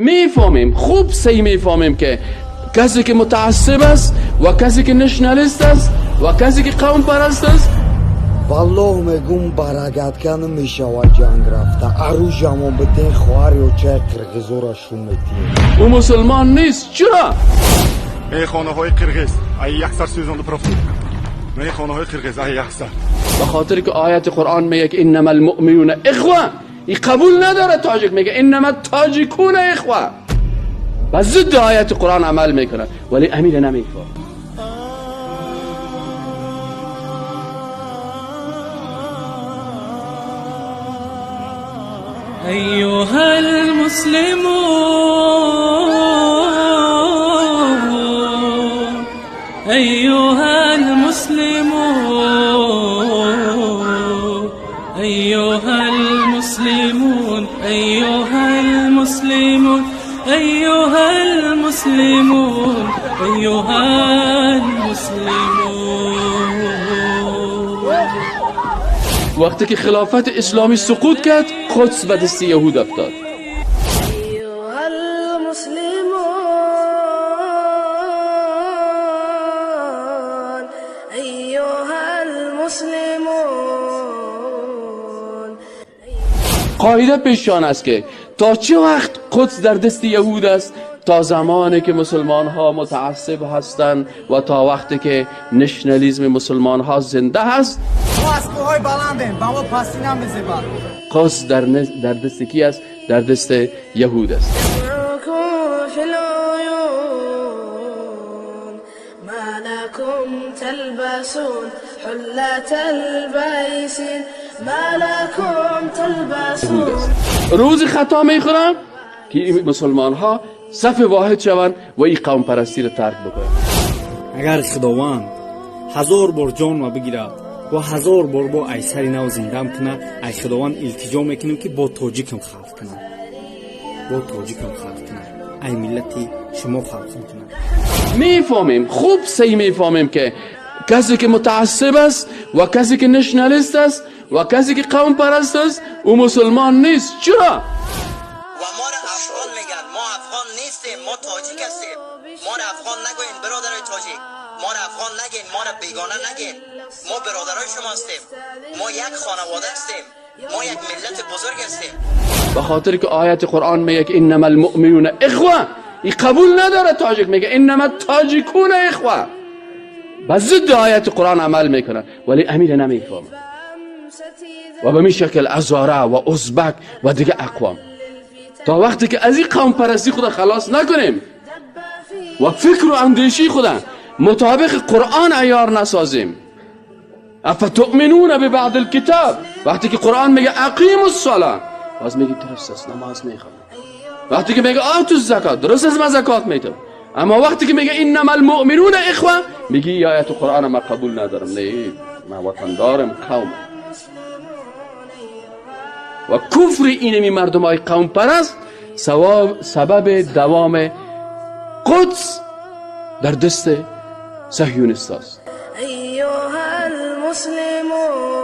میفهمیم، خوب صحیح میفهمیم که کسی که متعصب است و کسی که nationalist است و کسی که قوم پرست است، والله میگم برگت نمیشود جنگ رفته عروجمون بتین خواهر یا چه قرغیزو را شون میتین. او مسلمان نیست. چرا؟ ای خانه های قرغیز ای یک سر سوزانده پرفت. ای خانه های قرغیز ای یک سر. به خاطر که آیت قرآن میگه که انما المؤمنون اخوه، این قبول نداره. تاجیک میگه انما التاجیکون اخوه، و ضد آیت قرآن عمل میکنه، ولی امیر نمیفهمه. أيها المسلمون، أيها المسلمون، أيها المسلمون، أيها المسلمون، أيها المسلمون، أيها المسلمون. وقتی که خلافت اسلامی سقوط کرد، قدس به دست یهود افتاد. أيها المسلمون، أيها المسلمون. قاعده پیشان است که تا چه وقت قدس در دست یهود است؟ تا زمانی که مسلمان ها متعصب هستند و تا وقتی که nationalism مسلمان ها زنده هست. ما از کوههای بلندیم، با ما پستی نمیزیبد. قدس در دست کی است؟ در دست یهود است. دمعكم في العيون، ما لكم تلبسون حلة البيس، ما لكم تلبسون. روز خطا میخورم که این مسلمان ها صف واحد شوند و این قوم پرستی را ترک بکنند. اگر خداوند 1000 بار جان ما بگیرد و 1000 بار با ایسری نو زندم کنه، ای خداوند التجا میکنیم که با تاجیکم خلق کنه، با تاجیکم خلق کنه، ای ملتی شما خلق کنه. میفهمیم، خوب صحیح میفهمیم که کسی که متعصب است و کسی که nationalist است و کسی که قوم پرست است، او مسلمان نیست. چرا؟ و ما را افغان میگن. ما افغان نیستیم، ما تاجیک هستیم. ما را افغان نگوین برادرای تاجیک، ما را افغان نگین، ما را بیگانه نگین. ما برادرای شما هستیم، ما یک خانواده هستیم، ما یک ملت بزرگ هستیم. به خاطر که آیت قرآن میگه که انما المؤمنون اخوه، این قبول نداره. تاجیک میگه انما التاجیکون اخوه، به ضد آیت قرآن عمل میکنه، ولی امیر نمیفهمه. و به می شکل ازاره و ازبک و دیگه اقوام، تا وقتی که از این قوم پرستی خود خلاص نکنیم و فکر و اندیشی خود مطابق قرآن عیار نسازیم. افتؤمنون ببعض الکتاب، وقتی که قرآن میگه اقیم الصلاه، باز میگه درست است نماز میخوام. وقتی که میگه آتوا الزکات، درست است من زکات میدم. اما وقتی که میگه انما المؤمنون اخوه، میگه ای آیت قرآن ما قبول ندارم، نه من وطن دارم قوم. و کفر اینمی مردم های قوم پرست سبب دوام قدس در دست صهیونیست است. أيها المسلمون،